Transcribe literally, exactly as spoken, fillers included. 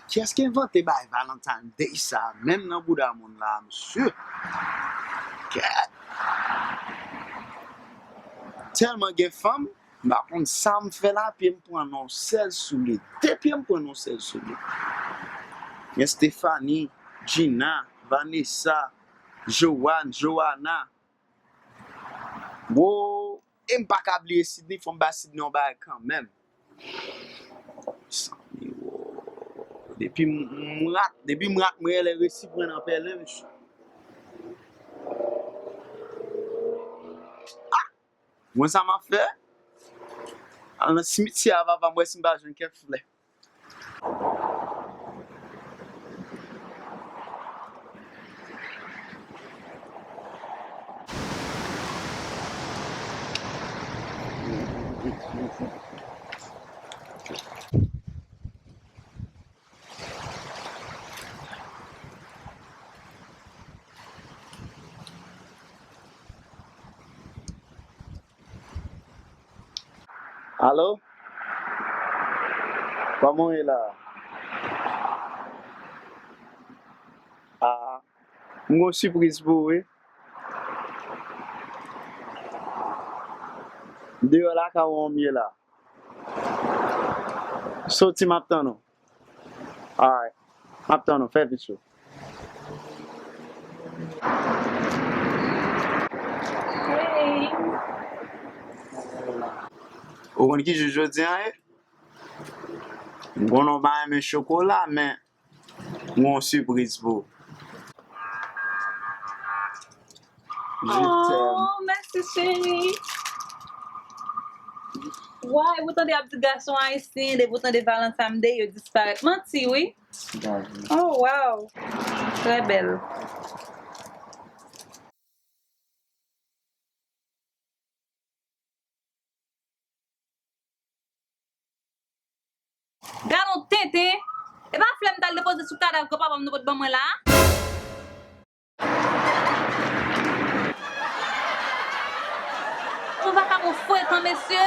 Kiyès ki envante bay Valentine Day sa a, menm nan bouda moun la, mesye? Kèt! Tèlman gen fanm, m pa konn sa m fè la, pye m pran nan yon sèl soulye. De pye m pran nan yon sèl soulye. Gen Stephanie, Gina, Vanessa, Joanne, Joanna. Wo, e m pa ka bliye Sydney, fò m ba Sydney yon bagay kanmenm. Depi m, m rat, depi m rat, mwen lè resi pran nan pèlen, mesye. Ah! Mwen sa m ap fè? Al nan simityè a, papa, m wè si m pa jwenn kèk flè. Alo? Kòman w ye la? Ah, m gon sipriz pou ou, wi. Deyò lakay ou m ye la. Soti, m ap tann ou. Alright. M ap tann ou, fè vit ou. Hey. Ou konn ki jou jodi a ye? M konnen w pa renmen chokola, men m gon sipriz pou ou. Je t'aime. Oh, mèsi, cheri. Wa, epi w tande y ap di gason ayisyen, depi w tande Valentine Day, yo disparèt. Manti, wi. Oh, wow. Trè bèl. Gad on tenten! E pa flè m t al depoze sou kadav granpapa m nou pot ban mwen la a? On vakabon frekan, mesye!